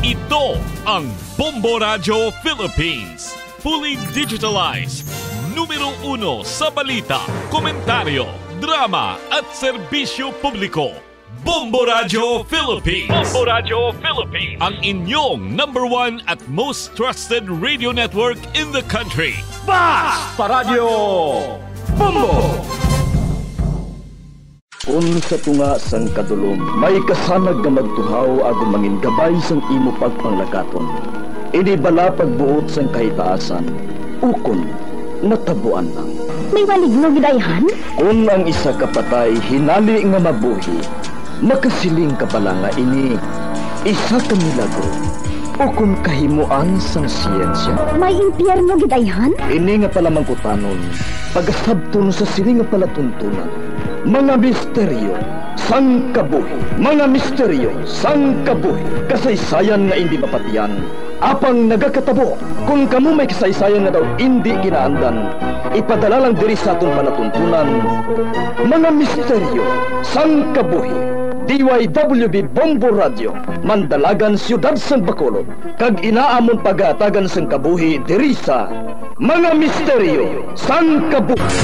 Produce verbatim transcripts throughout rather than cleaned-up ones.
Ito ang Bombo Radyo Philippines. Fully digitalized. Numero uno sa balita, komentaryo, drama, at serbisyo publiko. Bombo Radyo Philippines. Bombo Radyo Philippines. Ang inyong number one at most trusted radio network in the country. Basta Radyo Bombo! Kun sa tunga sang kadulom may kasanag nga magtuhaw agud mangin gabay sang imo pagpanglakaton, ini bala pagbuot sang kahitaasan, ukon natabuan lang. May maligno gid ayhan? Kun ang isa ka patay hinali nga mabuhi, makasiling ka bala nga ini isa ka milagro ukon kahimoan sang siyensya? May impyerno gid ayhan? Ini nga palamangkutanon pagasabton sa sini nga palatuntunan. Mga misteryo sang kabuhi. Mga misteryo sang kabuhi. Kasaysayan nga indi mapatian, apang nagakatabo. Kon kamo may kasaysayan nga daw indi ginaandan, ipadala lang diri sa aton palatuntunan. Mga misteryo sang kabuhi. D Y W B Bombo Radio, Mandalagan, Siyudad sang Bacolod, kag ina amon pagahatagan sang kabuhi diri sa Mga Misteryo sang Kabuhi.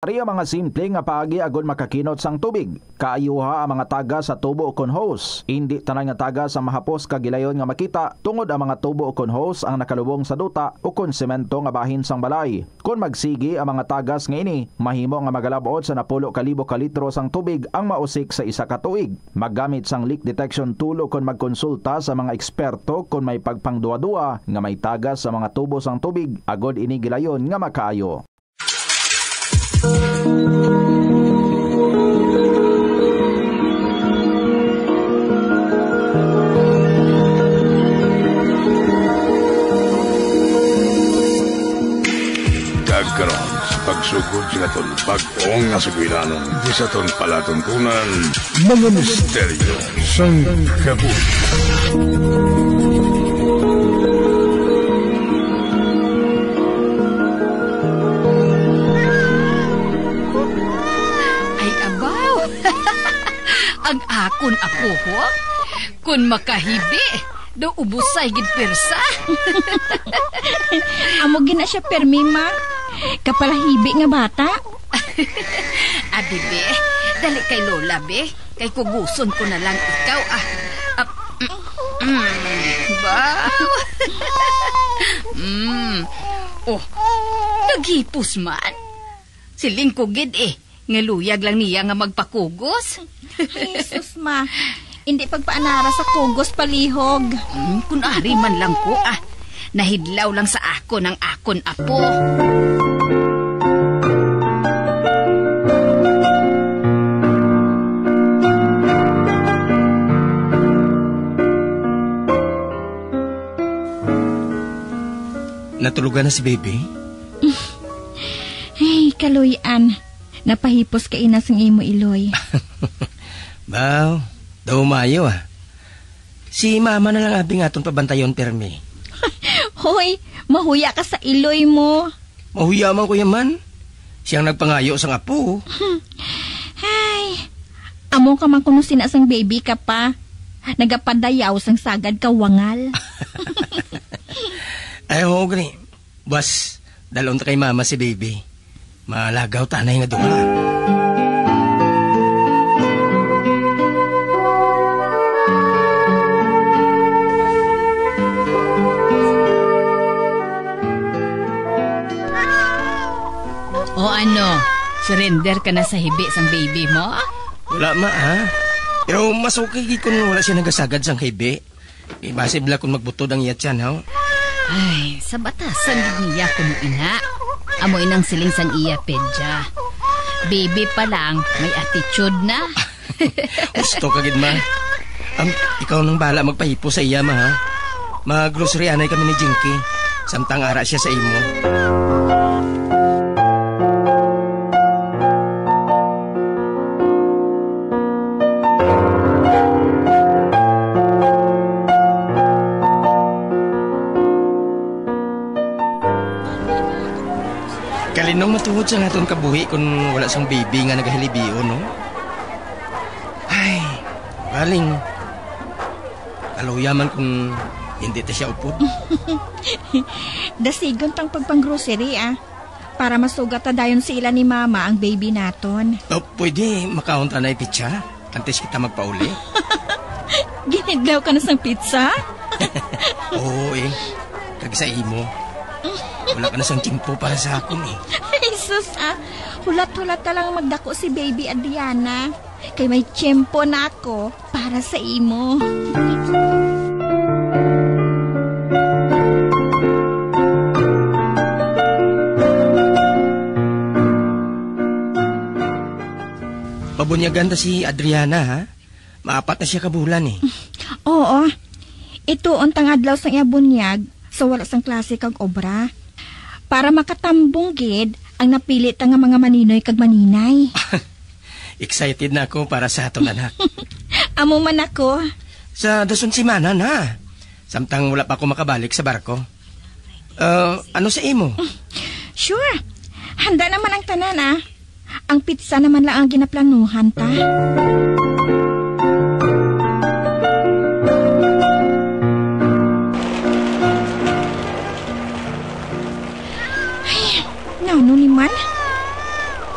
Yari ang mga simple nga paagi agod makakinot sang tubig. Kaayuha ang mga tagas sa tubo ukon hose. Indi tanan nga tagas ang mahapos kag gilayon nga makita, tungod ang mga tubo ukon hose ang nakalubong sa duta ukon semento nga bahin sang balay. Kon magsigi ang mga tagas nga ini, mahimo nga magalab-ot sa napulo ka libo ka litro sang tubig ang mausik sa isa ka tuig. Maggamit sang leak detection tool ukon magkonsulta sa mga eksperto kon may pagpangduwa-duwa nga may tagas sa mga tubo sang tubig agod ini gilayon nga makaayo. Kag karon, sa pagsugod sa aton bag-o nga sugilanon, di sa aton palatuntunan, mga misteryo sang kabuhi. Ay, abaw! Ang akon apo, ho? Kon makahibi, daw ubusay gid pirsa. Amo gid na siya permi, ma. Kapalahibi nga bata. Adi, be. Dali kay Lola, be. Kay kuguson ko na lang ikaw, ah. Ah, mm, mm, baw. Mm. Oh, naghipos man. Siling ko gid, eh, nga luyag lang niya nga magpakugos. Ay, sus, ma. Hindi pagpaanara sa kugos palihog. Hmm, kun ari man lang ko, ah. Nahidlaw lang sa akon ang akon apo. Natulugan na si baby? Ay, kaluy-an. Napahipos ka ina sang imo iloy. Baw, daw maayo, ah. Si mama na lang abi nga aton pabantayon, permi. Hoy, mahuya ka sa iloy mo. Mahuya man ko yaman. Siyang nagpangayo sang apo. Ay, amo ka man kuno sina sang baby ka pa. Nagapadayaw sang sagad ka wangal. Ay, oo, gani. Bas, dalon ta kay mama si baby. Malagaw tanay nga duha. O ano, surrender ka na sa hibi sang baby mo? Wala, ma, ha? Pero mas okay gid kung wala siya nagasagad sang hibi. Di basi bala kung magbutod ang iya tiyan, ho? Ay, sa batasan gid niya kuno ina. Amo inang siling sang iya pedya. Baby pa lang, may attitude na. Gusto ka gid, ma. Am, ikaw nang bala magpahipo sa iya, ma, ha? Mag-grocery anay kami ni Jinky. Samtang ara siya sa imo. Kalinong matungod sa aton kabuhi kung wala sang baby nga nagahilibion, no? Ay, baling. Kaluya man kung hindi ta siya upod. Dasigon pang pagpang-grocery, ah. Para masugat ta dayon sa ila ni Mama ang baby naton. O, pwede makaon ta na pitsa antes kita magpauli? Ginidlaw ka na sang pizza? Oo, eh. Kag sa imo. Wala ka na sang tiyempo para sa akon, eh. Ay, sus, ah. Hulat-hulat ka lang magdako si Baby Adriana. Kay may tiyempo na ako para sa imo. Pabunyagan ta si Adriana, ha? Maapat na siya ka bulan, eh. Oo. Ito ang adlaw sang iya bunyag sa wala sang klase kag obra. Para makatambong gid ang napili ta nga mga maninoy kag maninay. Excited na ako para sa aton anak. Amo man ako. Sa dason semana na. Samtang wala pa ako makabalik sa barko. Ah, ano sa imo? Sure. Handa naman ang tanan, ah. Ang pizza naman lang ang ginaplanuhan ta. Ay, ngano ni man?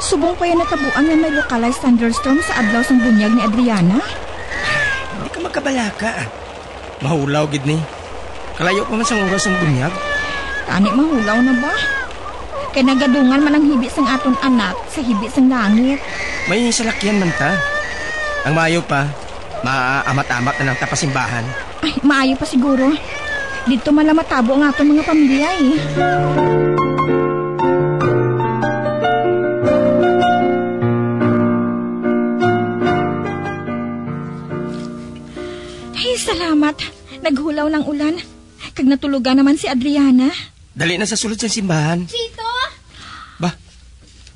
Subong pa yan natabuan nga may localized thunderstorm sa adlaw sang bunyag ni Adriana? Hindi ka magkabalaka. Mahulaw gid ni. Kalayo pa man sang oras ang bunyag. Tani mahulaw na ba? Kay nagadungan man ang hibi sang aton anak sa hibi sang langit. May salakyan man ta. Ang maayo pa, maamat-amat na lang ta pasimbahan. Ay, maayo pa siguro. Dito man lang matabo ang aton mga pamilya, eh. Ay, salamat. Naghulaw ng ulan. Kag natulugan naman si Adriana. Dali na sa sulod sa simbahan. Chito! Ba?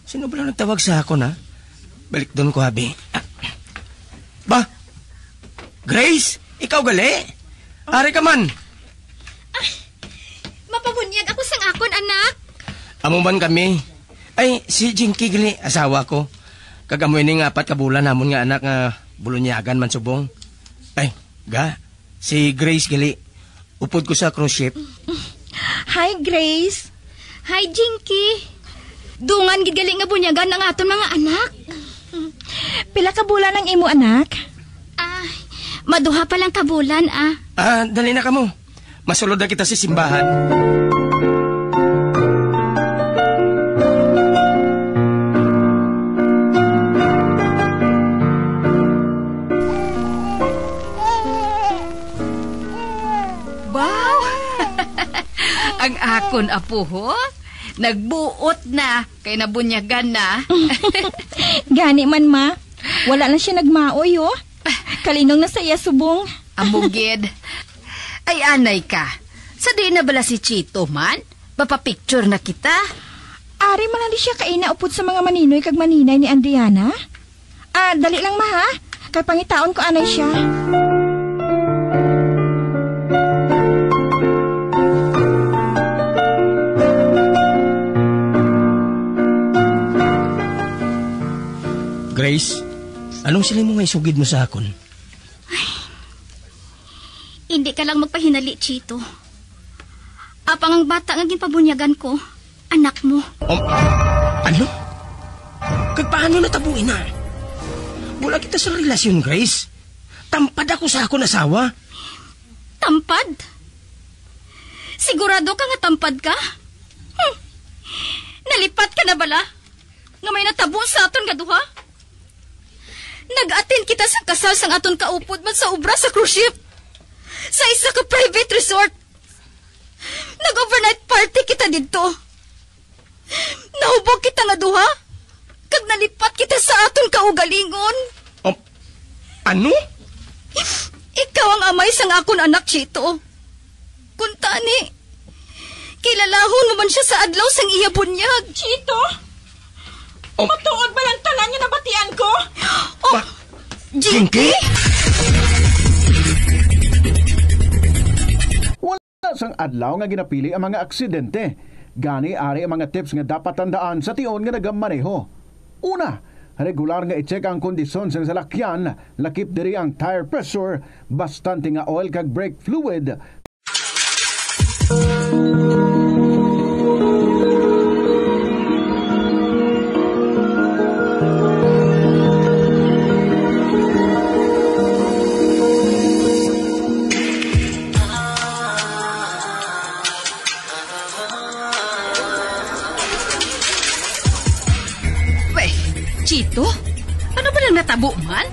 Sino ba lang nagtawag sa akon, ha? Balik doon ko, abi. Ah. Ba? Grace, ikaw gali? Ari ka man. Ay, mapabunyag ako sang akon anak. Amo man kami. Ay, si Jinky gali, asawa ko. Kag amo ini nga apat ka bulan namon nga anak nga bulunyagan man subong. Ay, ga, si Grace gali. Upod ko sa cruise ship. Hi, Grace. Hi, Jinky. Dungan gid gali nga bunyagan ang aton mga anak. Pila ka bulan ang imo anak? Ah, maduha pa lang ka bulan, ah. Ah, dali na kamo. Masulod na kita sa simbahan. Wow! Ang akon apo, ho? Nagbuot na, kay nabunyagan na. Gani man, ma. Wala na siya nagmaoy, oh. Kalinong na sa iya subong. Amo gid. Ay, anay ka. Sa di na bala si Chito man? Mapapicture na kita. Ari man lang di siya kaina upod sa mga maninoy kag maninay ni Adriana? Ah, dali lang, ma, ha? Kay pangitaon ko anay siya. Grace, anong siling mo nga isugid mo sa akon? Ay, hindi ka lang magpahinali, Chito. Apang ang bata nga ginpabunyagan ko, anak mo. Um, ano? Kag paano natabo ina? Wala kita sa relasyon, Grace. Tampad ako sa akon asawa. Tampad? Sigurado ka nga tampad ka? Hmm. Nalipat ka na bala nga may natabo sa aton nga duha? Nag-attend kita sa kasal sang aton kaupod man sa obra sa cruise ship. Sa isa ka private resort. Nag-overnight party kita didto. Nahubog kita nga duha. Kag nalipat kita sa aton kaugalingon. Um, ano? Ikaw ang amay sang akon anak, Chito. Kuntani, kilalahon mo man siya sa adlaw sang iya bunyag. Chito? Oh. Matuod ba lang tanan nga nabatian ko? Oh, Ba-, Jinky? Jinky? Wala sang adlaw nga ginapili ang mga aksidente. Gani, ari ang mga tips nga dapat tandaan sa tion nga nagamaneho. Una, Regular nga i-check ang kondisyon sang salakyan, lakip diri ang tire pressure, bastante nga oil kag brake fluid. Weh, Chito? Ano ba nang natabo man?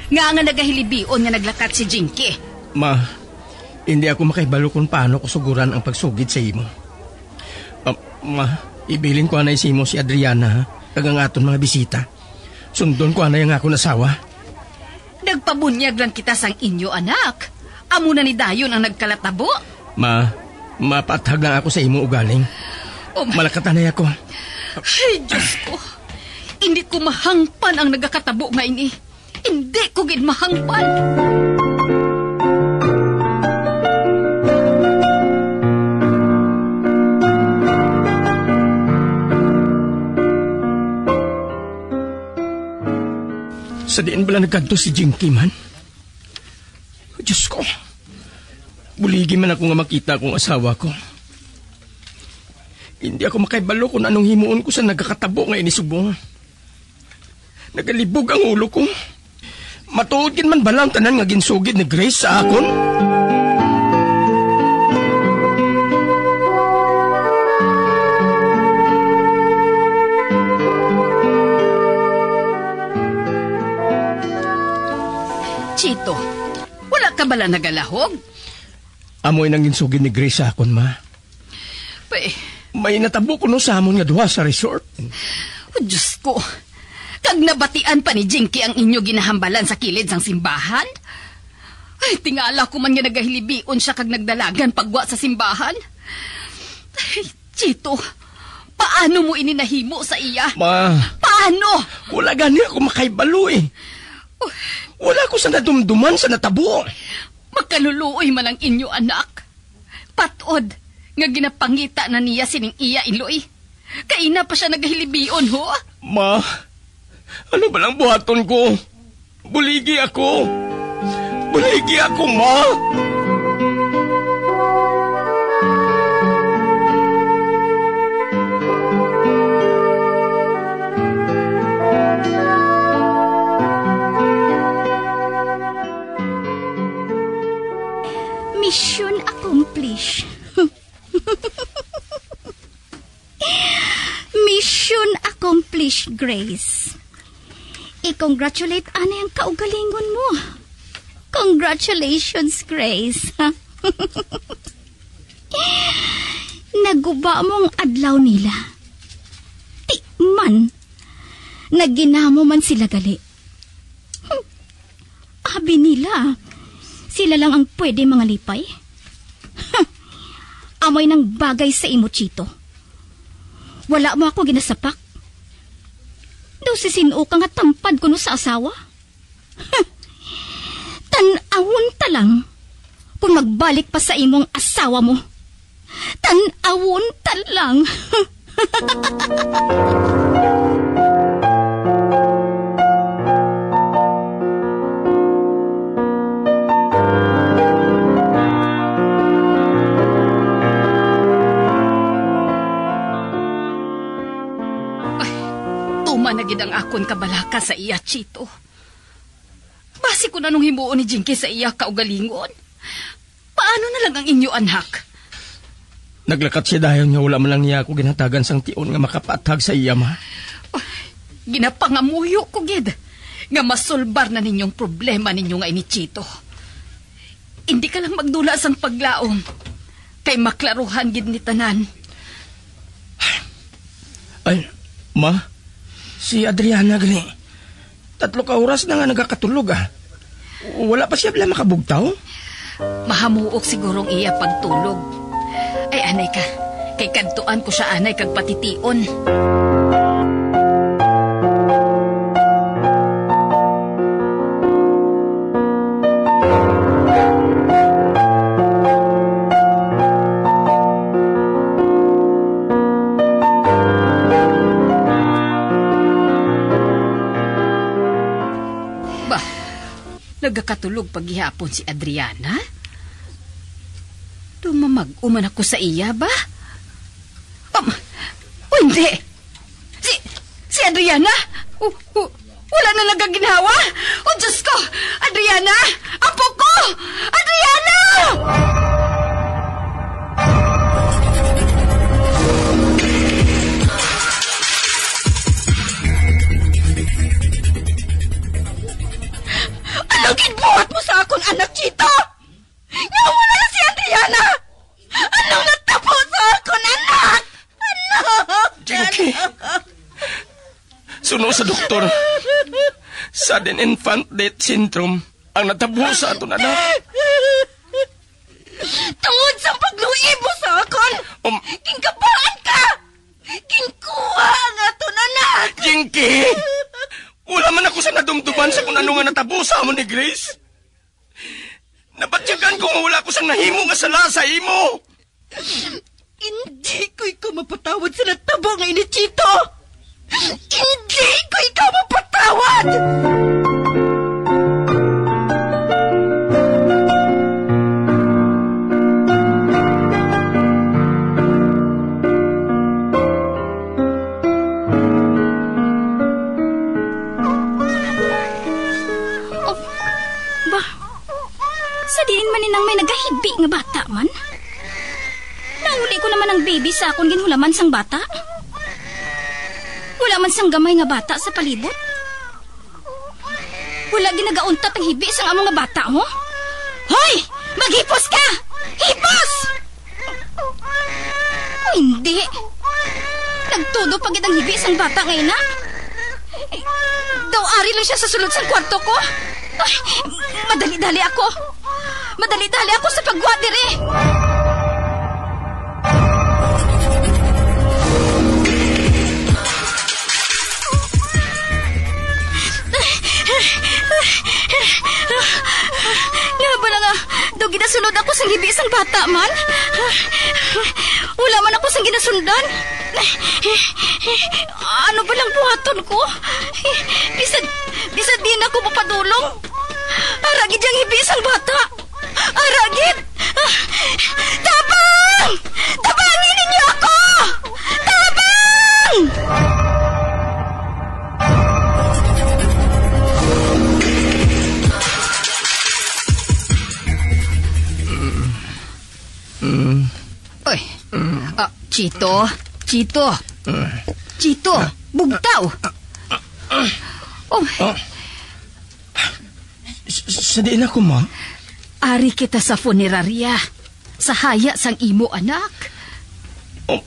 Nga nga nagahilibion nga naglakat si Jinky? Ma, hindi ako makahibalo kung paano ko suguran ang pagsugid sa imo. Ah, ma, ibilin ko anay sa imo si Adriana, ha? Kag ang aton mga bisita. Sundon ko anay ang akon asawa. Nagpabunyag lang kita sang inyo anak. Amo na ni dayon ang nagkalatabo. Ma, mapaathag lang ako sa imo ugaling. Oh, ma- Malakat anay ako. Ay, Diyos ko. Hindi ko mahangpan ang nagakatabo nga ini. Hindi ko gid mahangpan. Sa diin bala nagkadto si Jinky man? Diyos ko, buligi man ako nga makita akong asawa ko. Hindi ako makahibalo kung anong himuon ko sa nagakatabo nga ini subong. Nagalibog ang ulo ko. Matuod gid man bala ang tanan nga ginsugid ni Grace sa akon? Chito, wala ka bala nagalahog? Amo inang ginsugid ni Grace sa akon, ma. Pe. May natabo kuno sa amon nga duha sa resort. Oh, Diyos ko. Kag nabatian pa ni Jinky ang inyo ginahambalan sa kilid sang simbahan? Ay, tingala ko man nga nagahilibion siya kag nagdalagan pagwa sa simbahan. Ay, Chito, paano mo ini nahimo sa iya? Ma. Paano? Wala gani ako makahibalo, eh. Oh. Wala ko sa nadumduman sa natabo. Makaluluoy man ang inyo anak. Patod nga ginapangita na niya sining iya iloy. Kaina pa siya nagahilibion, ho? Ma, ano ba lang buhaton ko? Buligi ako. Buligi ako, ma. Mission accomplished. Mission accomplished, Grace. I-congratulate anay ang kaugalingon mo. Congratulations, Grace. Naguba mo ang adlaw nila. Ti man, naginamo man sila gali. Hmm. Abi nila, sila lang ang pwede mangalipay. Huh. Amoy nang bagay sa imo, Chito. Wala mo ako ginasapak. Daw si sino ka nga tampad kuno sa asawa? Huh. Tan-awon ta lang kung magbalik pa sa imong asawa mo. Tan-awon ta lang. Ay, tuman na gid ang akon kabalaka sa iya, Chito. Basi kun anong himuon ni Jinky sa iya kaugalingon. Paano na lang ang inyo anak? Naglakat siya dayon nga wala man lang niya ako ginhatagan sang tion nga makapaathag sa iya, ma. Ginapangamuyo ko gid nga masolbar na ninyong problema ninyo nga ini, Chito. Hindi ka lang magdula sang paglaom, kay maklaruhan gid ni tanan. Ay, ma, si Adriana gali. Tatlo ka oras na nga nagakatulog, ah. Wala pa siya bala makabugtaw? Mahamuok siguro ang iya pagtulog. Ay, anay ka. Kay kadtuan ko siya anay kag patition. Nagakatulog pa gihapon si Adriana? Daw mamag-o man ako sa iya ba? Um, o hindi! Si, si Adriana? O, o, wala na nagaginhawa? O Diyos ko! Adriana! Apo ko! Adriana! Ano ginbuhat mo sa akon anak, Chito? Nawala si Adriana! Anong natabo sa akon anak? Anak! Jinky! Suno sa doktor, sudden infant death syndrome ang natabo sa aton anak. Tungod sa pagluib mo sa akon, Um, gingkabaan ka! Gingkuha ang aton anak! Jinky! Wala man ako sa nadumduman sa kung ano nga natabo sa amon ni Grace. Nabatyagan ko nga wala ko sang nahimo nga sala sa imo. Hindi ko ikaw mapatawad sa natabo nga ini, Chito. Hindi ko ikaw mapatawad! Oh, ba, sa diin man inang may nagahibi nga bata man? Nauli ko naman ang baby sa akon ginhulaman sang bata. Wala man sang gamay nga bata sa palibot. Wala ginagauntat ang hibi sang amo nga bata mo? Hoy! Maghipos ka! Hipos! Hindi. Nagtudo pa gid ang hibi sang bata nga ina. Daw ari lang siya sa sulod sang kwarto ko. Ay, madali-dali ako. Madali-dali ako sa pagwa diri. Nga ba na nga? Daw ginasunod ako sang hibi sang bata man? Wala man ako sang ginasundan. Ano ba lang buhaton ko? Bisag, bisag di na ako mapadulong. Ara gid ang hibi sang bata. Ara gid! Ah! Tabang! Tabangi ninyo ako! Tabang! Mm. Oy. Ah, Chito. Chito. Mm. Chito, bugtaw. Oh. Oh. S-, s-, sa diin ako, ma? Ari kita sa funeraria, sa haya sang imo anak. Oh.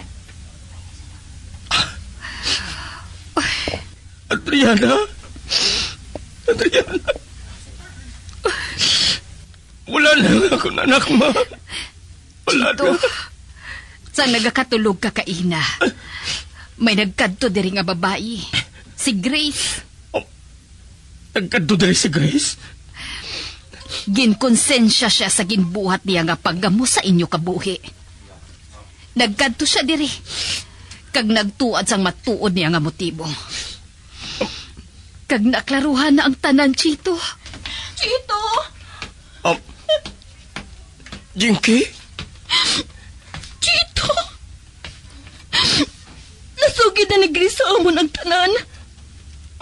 Adriana? Adriana? Wala na ang akon anak, ma. Wala Chito, na. Sa nagakatulog ka kaina, may nagkadto diri nga babayi, si Grace. Oh, nagkadto diri si Grace? Ginkonsensya siya sa ginbuhat niya nga paggamo sa inyo kabuhi. Nagkadto siya diri, kag nagtuad sang matuod niya nga motibo. Kag naklaruhan na ang tanan, Chito. Chito! Um, Jinky? Chito! Nasugid na ni Grace sa amon ang tanan.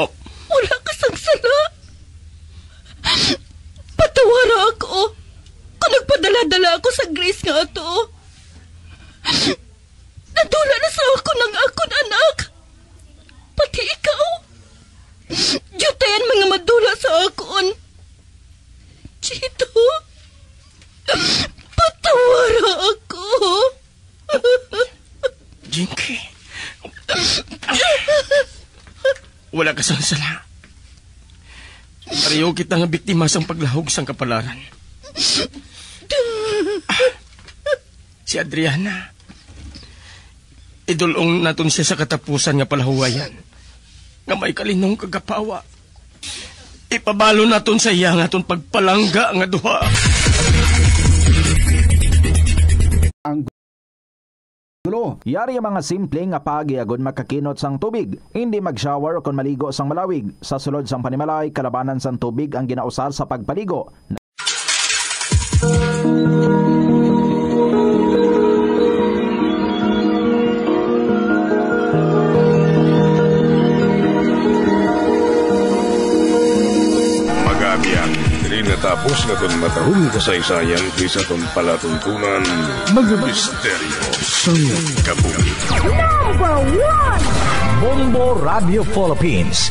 Oh. Wala ka sang sala. Patawara ako kung nagpadala-dala ako sa Grace nga ato. Nadula na sa akon ang akon anak. Pati ikaw. Diutayan man nga madula sa akon. Chito, patawara ako. Jinky. Wala ka sang sala. Pareho kita nga biktima sang paglahog sang kapalaran. Si Adriana, idul-ong naton siya sa katapusan nga palahuwayan, nga may kalinong kagapawa. Ipabalo naton sa iya nga aton pagpalangga nga duha. Ang gulo. Yari ang mga simple nga paagi agod makakinot sang tubig. Hindi mag-shower o kon maligo sang malawig. Sa sulod sang panimalay, kalabanan sang tubig ang ginausar sa pagpaligo. Pag-abyan, diri natapos nga kon matarong kasaysayan kay sa kon palatuntunan, mga misteryo sang kabuhi. Number one! Bombo Radio Philippines.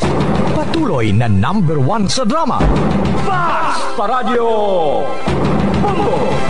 Patuloy na number one sa drama. Basta Radyo Bombo!